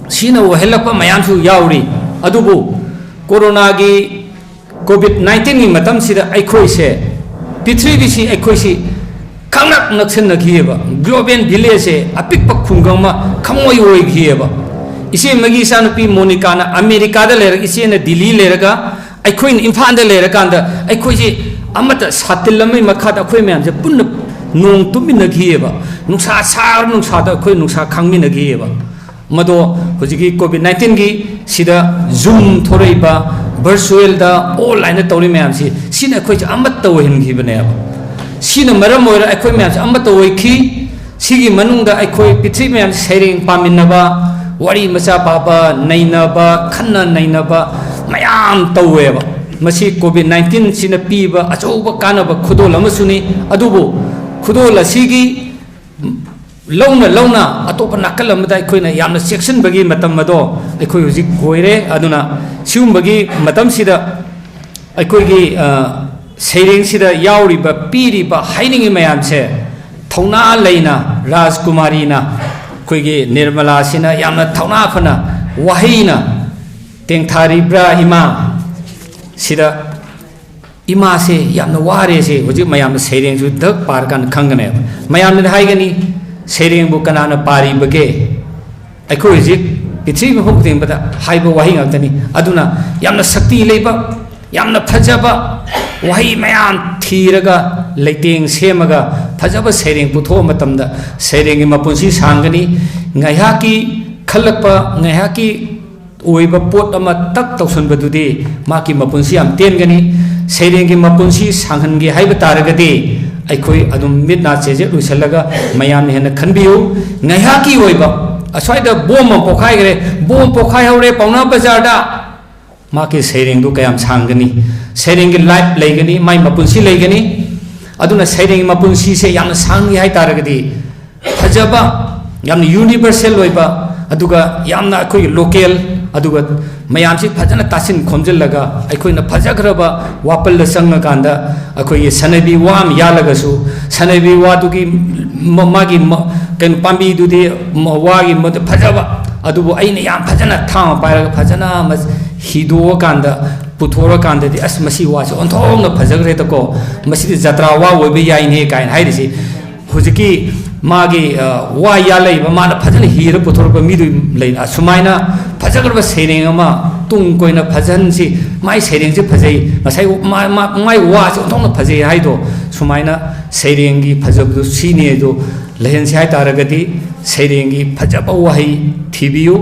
ꯁꯤꯅ ꯑꯣꯏꯍꯜꯂꯛꯄ ꯃꯌꯥꯝꯁꯨ ꯌꯥꯎꯔꯤ꯫ ꯑꯗꯨꯕꯨ ꯀꯣꯔꯣꯅꯥꯒꯤ, ꯀꯣꯚꯤꯗ ꯅꯥꯏꯟꯇꯤꯟꯒꯤ ꯃꯇꯝꯁꯤꯗ ꯑꯩꯈꯣꯏꯁꯦ, ꯄ꯭ꯔꯤꯊꯤꯕꯤꯁꯤ ꯑꯩꯈꯣꯏꯁꯤ ꯈꯪꯅꯛ ꯅꯛꯁꯤꯟꯅꯈꯤꯑꯕ꯫ ꯒ꯭ꯂꯣꯕꯦꯜ ꯚꯤꯂꯦꯖꯁꯦ ꯑꯄꯤꯛꯄ ꯈꯨꯡꯒꯪ ꯑꯃ ꯈꯪꯑꯣꯏ ꯑꯣꯏꯈꯤꯑꯕ꯫ ꯏꯆꯦ ꯑꯃꯒꯤ ꯏꯆꯥꯅꯨꯄꯤ ꯃꯣꯅꯤꯀꯥꯅ ꯑꯃꯦꯔꯤꯀꯥꯗ ꯂꯩꯔꯒ, ꯏꯆꯦꯅ ꯗꯤꯜꯂꯤ ꯂꯩꯔꯒ, ꯑꯩꯈꯣꯏꯅ ꯏꯝꯐꯥꯜꯗ ꯂꯩꯔꯀꯥꯟꯗ ꯑꯩꯈꯣꯏꯁꯦ ꯑꯃꯠꯇ ꯁꯥꯇꯤꯜ ꯑꯃꯒꯤ ꯃꯈꯥꯗ ꯑꯩꯈꯣꯏ ꯃꯌꯥꯝꯁꯦ ꯄꯨꯟꯅ ꯅꯣꯡ ꯇꯨꯝꯃꯤꯟꯅꯈꯤꯑꯕ꯫ ꯅꯨꯡꯁꯥ ꯁꯥꯔ ꯅꯨꯡꯁꯥꯗ ꯑꯩꯈꯣꯏ ꯅꯨꯡꯁꯥ ꯈꯥꯡꯃꯤꯟꯅꯈꯤꯑꯕ꯫ ꯃꯗꯣ ꯍꯧꯖꯤꯛꯀꯤ ꯀꯣꯚꯤꯗ ꯅꯥꯏꯟꯇꯤꯟꯒꯤ ꯁꯤꯗ ꯖꯨꯝ ꯊꯣꯔꯛꯏꯕ, ꯚꯔꯆꯨꯋꯦꯜꯗ ꯑꯣꯟꯂꯥꯏꯟꯗ ꯇꯧꯔꯤ ꯃꯌꯥꯝꯁꯤ, ꯁꯤꯅ ꯑꯩꯈꯣꯏꯁꯦ ꯑꯃꯠꯇ ꯑꯣꯏꯍꯟꯈꯤꯕꯅꯦꯕ꯫ ꯁꯤꯅ ꯃꯔꯝ ꯑꯣꯏꯔ ꯑꯩꯈꯣꯏ ꯃꯌꯥꯝꯁꯦ ꯑꯃꯠꯇ ꯑꯣꯏꯈꯤ꯫ ꯁꯤꯒꯤ ꯃꯅꯨꯡꯗ ꯑꯩꯈꯣꯏ ꯄ꯭ꯔꯤꯊꯤꯕꯤ ꯃꯌꯥꯝꯁꯦ ꯁꯩꯔꯦꯡ ꯄꯥꯃꯤꯟꯅꯕ, ꯋꯥꯔꯤ ꯃꯆꯥ ꯄꯥꯕ, ꯅꯩꯅꯕ, ꯈꯟꯅ ꯅꯩꯅꯕ ꯃꯌꯥꯝ ꯇꯧꯋꯦꯕ꯫ ꯃꯁꯤ ꯀꯣꯚꯤꯗ ꯅꯥꯏꯟꯇꯤꯟꯁꯤꯅ ꯄꯤꯕ ꯑꯆꯧꯕ ꯀꯥꯟꯅꯕ ꯈꯨꯗꯣꯜ ꯑꯃꯁꯨꯅꯤ꯫ ꯑꯗꯨꯕꯨ ꯈꯨꯗꯣꯜ ꯑꯁꯤꯒꯤ ꯂꯧꯅ ꯂꯧꯅ ꯑꯇꯣꯞꯄ ꯅꯥꯀꯜ ꯑꯃꯗ ꯑꯩꯈꯣꯏꯅ ꯌꯥꯝꯅ ꯆꯦꯛꯁꯤꯟꯕꯒꯤ ꯃꯇꯝ ꯑꯗꯣ ꯑꯩꯈꯣꯏ ꯍꯧꯖꯤꯛ ꯑꯣꯏꯔꯦ꯫ ꯑꯗꯨꯅ ꯁꯤꯒꯨꯝꯕꯒꯤ ꯃꯇꯝꯁꯤꯗ ꯑꯩꯈꯣꯏꯒꯤ, ꯑ, ꯁꯩꯔꯦꯡꯁꯤꯗ ꯌꯥꯎꯔꯤꯕ, ꯄꯤꯔꯤꯕ, ꯍꯥꯏꯅꯤꯡꯉꯤ ꯃꯌꯥꯝꯁꯦ ꯊꯧꯅꯥ ꯂꯩꯅ ꯔꯥꯖꯀꯨꯃꯥꯔꯤꯅ, ꯑꯩꯈꯣꯏꯒꯤ ꯅꯤꯔꯃꯂꯥꯁꯤꯅ ꯌꯥꯝꯅ ꯊꯧꯅꯥ ꯐꯅ ꯋꯥꯍꯩꯅ ꯇꯦꯡꯊꯥꯔꯤꯕ꯭ꯔꯥ ꯏꯃꯥ? ꯁꯤꯗ ꯏꯃꯥꯁꯦ ꯌꯥꯝꯅ ꯋꯥꯔꯦꯁꯦ ꯍꯧꯖꯤꯛ ꯃꯌꯥꯝꯅ ꯁꯩꯔꯦꯡꯁꯨ ꯗꯛ ꯄꯥꯔꯀꯥꯟꯗ ꯈꯪꯒꯅꯦꯕ꯫ ꯃꯌꯥꯝꯅꯗꯤ ꯍꯥꯏꯒꯅꯤ, "ꯁꯩꯔꯦꯡꯕꯨ ꯀꯅꯥꯅ ꯄꯥꯔꯤꯕꯒꯦ?" ꯑꯩꯈꯣꯏ ꯍꯧꯖꯤꯛ ꯄ꯭ꯔꯤꯊꯤꯕꯤ ꯃꯐꯝ ꯈꯨꯗꯤꯡꯃꯛꯇ ꯍꯥꯏꯕ ꯋꯥꯍꯩ ꯉꯥꯛꯇꯅꯤ꯫ ꯑꯗꯨꯅ ꯌꯥꯝꯅ ꯁꯛꯇꯤ ꯂꯩꯕ, ꯌꯥꯝꯅ ꯐꯖꯕ ꯋꯥꯍꯩ ꯃꯌꯥꯝ ꯊꯤꯔꯒ, ꯂꯩꯇꯦꯡ ꯁꯦꯝꯃꯒ ꯐꯖꯕ ꯁꯩꯔꯦꯡ ꯄꯨꯊꯣꯛꯄ ꯃꯇꯝꯗ ꯁꯩꯔꯦꯡꯒꯤ ꯃꯄꯨꯟꯁꯤ ꯁꯥꯡꯒꯅꯤ꯫ ꯉꯥꯏꯍꯥꯛꯀꯤ ꯈꯜꯂꯛꯄ, ꯉꯥꯏꯍꯥꯛꯀꯤ ꯑꯣꯏꯕ ꯄꯣꯠ ꯑꯃ ꯇꯛ ꯇꯧꯁꯟꯕꯗꯨꯗꯤ ꯃꯥꯒꯤ ꯃꯄꯨꯟꯁꯤ ꯌꯥꯝ ꯇꯦꯟꯒꯅꯤ꯫ ꯁꯩꯔꯦꯡꯒꯤ ꯃꯄꯨꯟꯁꯤ ꯁꯥꯡꯍꯟꯒꯦ ꯍꯥꯏꯕ ꯇꯥꯔꯒꯗꯤ, ꯑꯩꯈꯣꯏ ꯑꯗꯨꯝ ꯃꯤꯠ ꯅꯥ ꯆꯦꯖꯦꯠ ꯎꯏꯁꯜꯂꯒ ꯃꯌꯥꯝꯅ ꯍꯦꯟꯅ ꯈꯟꯕꯤꯌꯨ꯫ ꯉꯥꯏꯍꯥꯛꯀꯤ ꯑꯣꯏꯕ, ꯑꯁ꯭ꯋꯥꯏꯗ ꯕꯣꯝ ꯑꯃ ꯄꯣꯈꯥꯏꯈ꯭ꯔꯦ, ꯕꯣꯝ ꯄꯣꯈꯥꯏꯍꯧꯔꯦ ꯄꯥꯎꯅꯥ ꯕꯖꯥꯔꯗ, ꯃꯥꯒꯤ ꯁꯩꯔꯦꯡꯗꯨ ꯀꯌꯥꯝ ꯁꯥꯡꯒꯅꯤ? ꯁꯩꯔꯦꯡꯒꯤ ꯂꯥꯏꯐ ꯂꯩꯒꯅꯤ, ꯃꯥꯏ ꯃꯄꯨꯟꯁꯤ ꯂꯩꯒꯅꯤ꯫ ꯑꯗꯨꯅ ꯁꯩꯔꯦꯡꯒꯤ ꯃꯄꯨꯟꯁꯤꯁꯦ ꯌꯥꯝꯅ ꯁꯥꯡꯒꯦ ꯍꯥꯏ ꯇꯥꯔꯒꯗꯤ, ꯐꯖꯕ, ꯌꯥꯝꯅ ꯌꯨꯅꯤꯚꯔꯁꯦꯜ ꯑꯣꯏꯕ, ꯑꯗꯨꯒ ꯌꯥꯝꯅ ꯑꯩꯈꯣꯏꯒꯤ ꯂꯣꯀꯦꯜ, ꯑꯗꯨꯒ ꯃꯌꯥꯝꯁꯤ ꯐꯖꯅ ꯇꯥꯁꯤꯟ ꯈꯣꯝꯖꯤꯜꯂꯒ, ꯑꯩꯈꯣꯏꯅ ꯐꯖꯈ꯭ꯔꯕ ꯋꯥꯄꯜꯗ ꯆꯪꯉꯀꯥꯟꯗ, ꯑꯩꯈꯣꯏꯒꯤ ꯁꯅꯥꯕꯤ ꯋꯥ ꯑꯃ ꯌꯥꯜꯂꯒꯁꯨ, ꯁꯅꯥꯕꯤ ꯋꯥꯗꯨꯒꯤ ꯃ-, ꯃꯥꯒꯤ ꯃ-, ꯀꯩꯅꯣ, ꯄꯥꯝꯕꯤꯗꯨꯗꯤ ꯃ-, ꯋꯥꯒꯤ ꯃ-, ꯐꯖꯕ, ꯑꯗꯨꯕꯨ ꯑꯩꯅ ꯌꯥꯝ ꯐꯖꯅ ꯊꯥꯡ ꯑꯃ ꯄꯥꯏꯔꯒ ꯐꯖꯅ ꯃꯁ-, ꯍꯤꯗꯣꯛꯑꯀꯥꯟꯗ, ꯄꯨꯊꯣꯔꯀꯥꯟꯗꯗꯤ, "ꯑꯁ, ꯃꯁꯤ ꯋꯥꯁꯦ ꯑꯣꯟꯊꯣꯛꯅ ꯐꯖꯈ꯭ꯔꯦꯗꯀꯣ, ꯃꯁꯤꯗꯤ ꯖꯇ꯭ꯔꯥ ꯋꯥ ꯑꯣꯏꯕ ꯌꯥꯏꯅꯦ" ꯀꯥꯏꯅ ꯍꯥꯏꯔꯤꯁꯤ꯫ ꯍꯧꯖꯤꯛꯀꯤ ꯃꯥꯒꯤ, ꯑ, ꯋꯥ ꯌꯥꯜꯂꯛꯏꯕ, ꯃꯥꯅ ꯐꯖꯅ ꯍꯤꯔ ꯄꯨꯊꯣꯔꯛꯄ ꯃꯤꯗꯨ ꯂꯩ꯫ ꯑꯁꯨꯃꯥꯏꯅ ꯐꯖꯈ꯭ꯔꯕ ꯁꯩꯔꯦꯡ ꯑꯃ ꯇꯨꯡ ꯀꯣꯏꯅ ꯐꯖꯍꯟꯁꯤ, "ꯃꯥꯏ ꯁꯩꯔꯦꯡꯁꯦ ꯐꯖꯩ, ꯉꯁꯥꯏ ꯃꯥ-, ꯃꯥ-, ꯃꯥꯏ ꯋꯥꯁꯦ ꯑꯣꯟꯊꯣꯛꯅ ꯐꯖꯩ" ꯍꯥꯏꯗꯣ, ꯁꯨꯃꯥꯏꯅ ꯁꯩꯔꯦꯡꯒꯤ ꯐꯖꯕꯗꯨ ꯁꯤꯅꯤ ꯑꯗꯣ ꯂꯩꯍꯟꯁꯤ ꯍꯥꯏ ꯇꯥꯔꯒꯗꯤ, ꯁꯩꯔꯦꯡꯒꯤ ꯐꯖꯕ ꯋꯥꯍꯩ ꯊꯤꯕꯤꯌꯨ,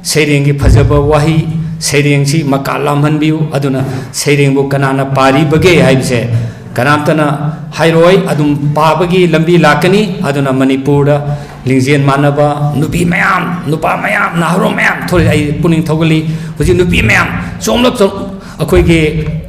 ꯁꯩꯔꯦꯡꯒꯤ ꯐꯖꯕ ꯋꯥꯍꯩ, ꯁꯩꯔꯦꯡꯁꯤ ꯃꯀꯥ ꯂꯥꯝꯍꯟꯕꯤꯌꯨ꯫ ꯑꯗꯨꯅ ꯁꯩꯔꯦꯡꯕꯨ ꯀꯅꯥꯅ ꯄꯥꯔꯤꯕꯒꯦ ꯍꯥꯏꯕꯁꯦ ꯀꯅꯥꯝꯇꯅ ꯍꯥꯏꯔꯣꯏ, ꯑꯗꯨꯝ ꯄꯥꯕꯒꯤ ꯂꯝꯕꯤ ꯂꯥꯛꯀꯅꯤ꯫ ꯑꯗꯨꯅ ꯃꯅꯤꯄꯨꯔꯗ ꯂꯤꯡꯖꯦꯜ ꯃꯥꯟꯅꯕ ꯅꯨꯄꯤ ꯃꯌꯥꯝ, ꯅꯨꯄꯥ ꯃꯌꯥꯝ, ꯅꯍꯥꯔꯣꯜ ꯃꯌꯥꯝ ꯊꯣꯛꯂꯛꯏ, ꯑꯩ ꯄꯨꯛꯅꯤꯡ ꯊꯧꯒꯠꯂꯤ꯫ ꯍꯧꯖꯤꯛ ꯅꯨꯄꯤ ꯃꯌꯥꯝ ꯆꯣꯝꯂꯞ ꯆꯣꯝ-, ꯑꯩꯈꯣꯏꯒꯤ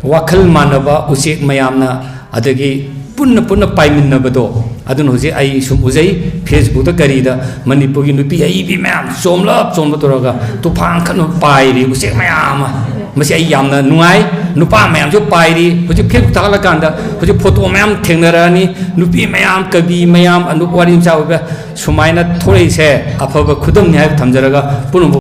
ꯋꯥꯈꯜ ꯃꯥꯟꯅꯕ ꯎꯆꯦꯛ ꯃꯌꯥꯝꯅ, ꯑꯗꯒꯤ ꯄꯨꯟꯅ ꯄꯨꯟꯅ ꯄꯥꯏꯃꯤꯟꯅꯕꯗꯣ, ꯑꯗꯨꯅ ꯍꯧꯖꯤꯛ ꯑꯩ ꯁꯨꯝ ꯎꯖꯩ, ꯐꯦꯁꯕꯨꯛꯇ ꯀꯔꯤꯗ ꯃꯅꯤꯄꯨꯔꯒꯤ ꯅꯨꯄꯤ ꯑꯏꯕꯤ ꯃꯌꯥꯝ ꯆꯣꯝꯂꯞ ꯆꯣꯝꯂꯞ ꯇꯧꯔꯒ ꯇꯨꯐꯥꯟ ꯀꯟꯅ ꯄꯥꯏꯔꯤ ꯎꯆꯦꯛ ꯃꯌꯥꯝ ꯑꯃ꯫ ꯃꯁꯤ ꯑꯩ ꯌꯥꯝꯅ ꯅꯨꯡꯉꯥꯏ꯫ ꯅꯨꯄꯥ ꯃꯌꯥꯝꯁꯨ ꯄꯥꯏꯔꯤ꯫ ꯍꯧꯖꯤꯛ ꯐꯦꯁꯕꯨꯛ ꯊꯥꯒꯠꯂꯀꯥꯟꯗ ꯍꯧꯖꯤꯛ ꯐꯣꯇꯣ ꯃꯌꯥꯝ ꯊꯦꯡꯅꯔꯛꯑꯅꯤ꯫ ꯅꯨꯄꯤ ꯃꯌꯥꯝ, ꯀꯕꯤ ꯃꯌꯥꯝ, ꯑꯅꯨꯞ ꯋꯥꯔꯤ ꯃꯆꯥ ꯑꯣꯏꯕ ꯁꯨꯃꯥꯏꯅ ꯊꯣꯛꯂꯛꯏꯁꯦ ꯑꯐꯕ ꯈꯨꯗꯝꯅꯤ ꯍꯥꯏꯕ ꯊꯝꯖꯔꯒ, ꯄꯨꯝꯅꯃꯛ